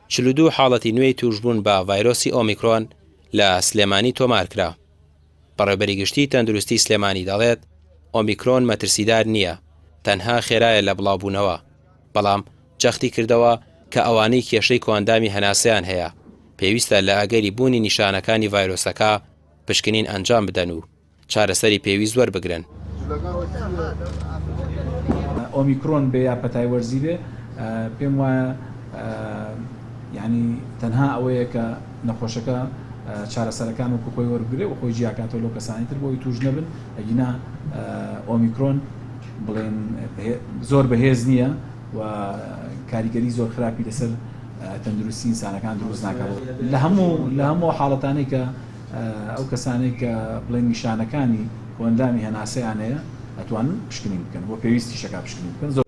42 حاڵەتی نوێی تووشبوون بە ڤایرۆسی ئۆمیکرۆن لە سلێمانی تۆمارکرا. بەڕێوبەری گشتیی تەندروستی سلێمانی دەڵێت، ئۆمیکرۆن مەترسیدار نییە، تەنها خێرایە لە بڵاوبوونەوە، بەڵام جەختی کردەوە کە ئەوانەی کێشەی کۆئەندامی هەناسەیان هەیە، پێویستە لە ئەگەری بوونی نیشانەکانی ڤایرۆسەکە پشکنین ئەنجام بدەن و چارەسەری پێویست وەربگرن. ئۆمیکرۆن بێ یا پەتای وەرزی بێ پێم وایە یانی تەنها ئەوەیە کە نەخۆشەکە چارەسەرەکان وەکو خۆی وەربگرێ و خۆی جیاکاتەوە لەو کەسانی تر بۆی توش نەبن ئەگینا ئۆمیکرۆن بڵێن زۆر بەهێز نییە و کاریگەری زۆر خراپی لەسەر تەندروستی ئینسانەکان دروست ناکات لە هەموو لە هەموو حاڵەتانەی کە ئەو کەسانەی کە بڵێن نیشانەکانی کۆئەندامی هەناسەیان هەیە ئەتوانن پشکنین بکەن و پێویستیشەکا پشکنین بکەن زۆر.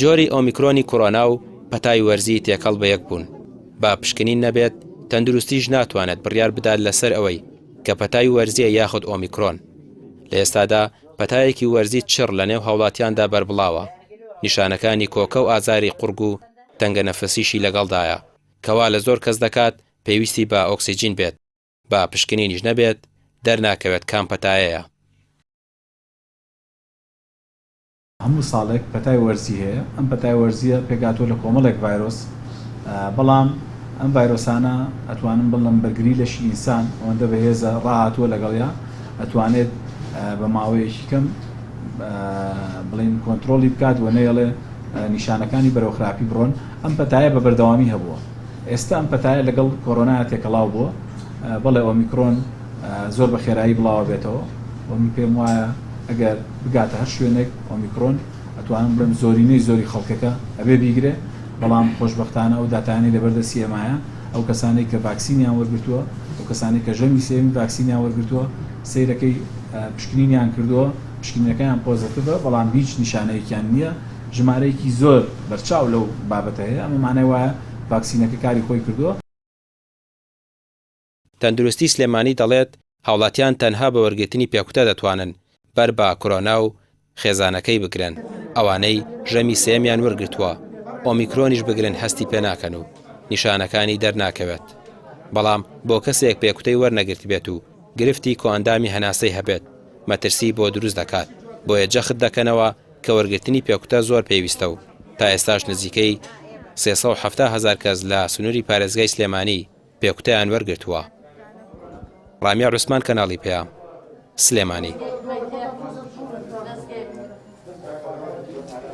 جۆری ئۆمیکرۆنی کۆرۆنا و پەتای وەرزی تێکەڵ بە یەک بوون، با پشکنین نەبێت تەندروستیش ناتوانێت بڕیار بدات لەسەر ئەوەی کە پەتای وەرزیە یاخود ئۆمیکرۆن. لە ئێستادا پەتایەکی وەرزی چڕ لە نێو هاوڵاتیاندا بەربڵاوە، نیشانەکانی کۆکە و ئازاری قوڕگ و تەنگەنەفەسیشی لەگەڵدایە، کە وا لە زۆر کەس دەکات پێویستی بە ئۆکسجین بێت، با پشکنینیش نەبێت دەرناکەوێت کام پەتایەیە. هەموو ساڵێک پەتای وەرزی هەیە، ئەم پەتای وەرزییە پێکهاتووە لە کۆمەڵێک ڤایرۆس، بەڵام ئەم ڤایرۆسانە ئەتوانم بڵێم بەرگری لەشی ئینسان ئەوەندە بەهێزە ڕاهاتووە لەگەڵیا ئەتوانێت بە ماوەیەکی کەم بڵێین کۆنترۆڵی بکات و نەیەڵێ نیشانەکانی بەرەو خراپی بڕۆن، ئەم پەتایە بە بەردەوامی هەبووە، ئێستا ئەم پەتایە لەگەڵ کۆرۆنایا تێکەڵاو بووە، بەڵێ ئۆمیکرۆن زۆر بە خێرایی بڵاوەبێتەوە و من پێم وایە ئەگەر بگاتە هەر شوێنێک ئۆمیکرۆن ئەتوانم بڵێم زۆرینەی زۆری خەڵکەکە ئەبێ بیگرێ، بەڵام خۆشبەختانە ئەو داتایانەی لەبەر دەستی ئێمایە ئەو کەسانەی کە ڤاکسینیان وەرگرتووە، ئەو کەسانەی کە ژەمی سێیەمی ڤاکسینیان وەرگرتووە سەیرەکەی پشکنینیان کردووە، پشکنینەکەیان پۆزەتیڤە بەڵام هیچ نیشانەیەکیان نییە، ژمارەیەکی زۆر بەرچاو لەو بابەتە هەیە، ئەمە مانای وایە ڤاکسینەکە کاری خۆی کردووە. تەندروستی سلێمانی دەڵێت، هاوڵاتیان تەنها بە وەرگرتنی پێکوتە دەتوانن بەر بە کۆرۆنا و خێزانەکەی بگرن، ئەوانەی ژەمی سێیەمیان وەرگرتووە ئۆمیکرۆنیش بگرن هەستی پێناکەن و نیشانەکانی دەرناکەوێت، بەڵام بۆ کەسێک پێکوتەی وەرنەگرتبێت و گرفتی کۆئەندامی هەناسەی هەبێت مەترسی بۆ دروست دەکات، بۆیە جەخت دەکەنەوە کە وەرگرتنی پێکوتە زۆر پێویستە و تا ئێستاش نزیکەی 370 هەزار کەس لە سنووری پارێزگای سلێمانی پێکوتەیان وەرگرتووە. ڕامیار عوسمان کەناڵی پەیام، سلێمانی.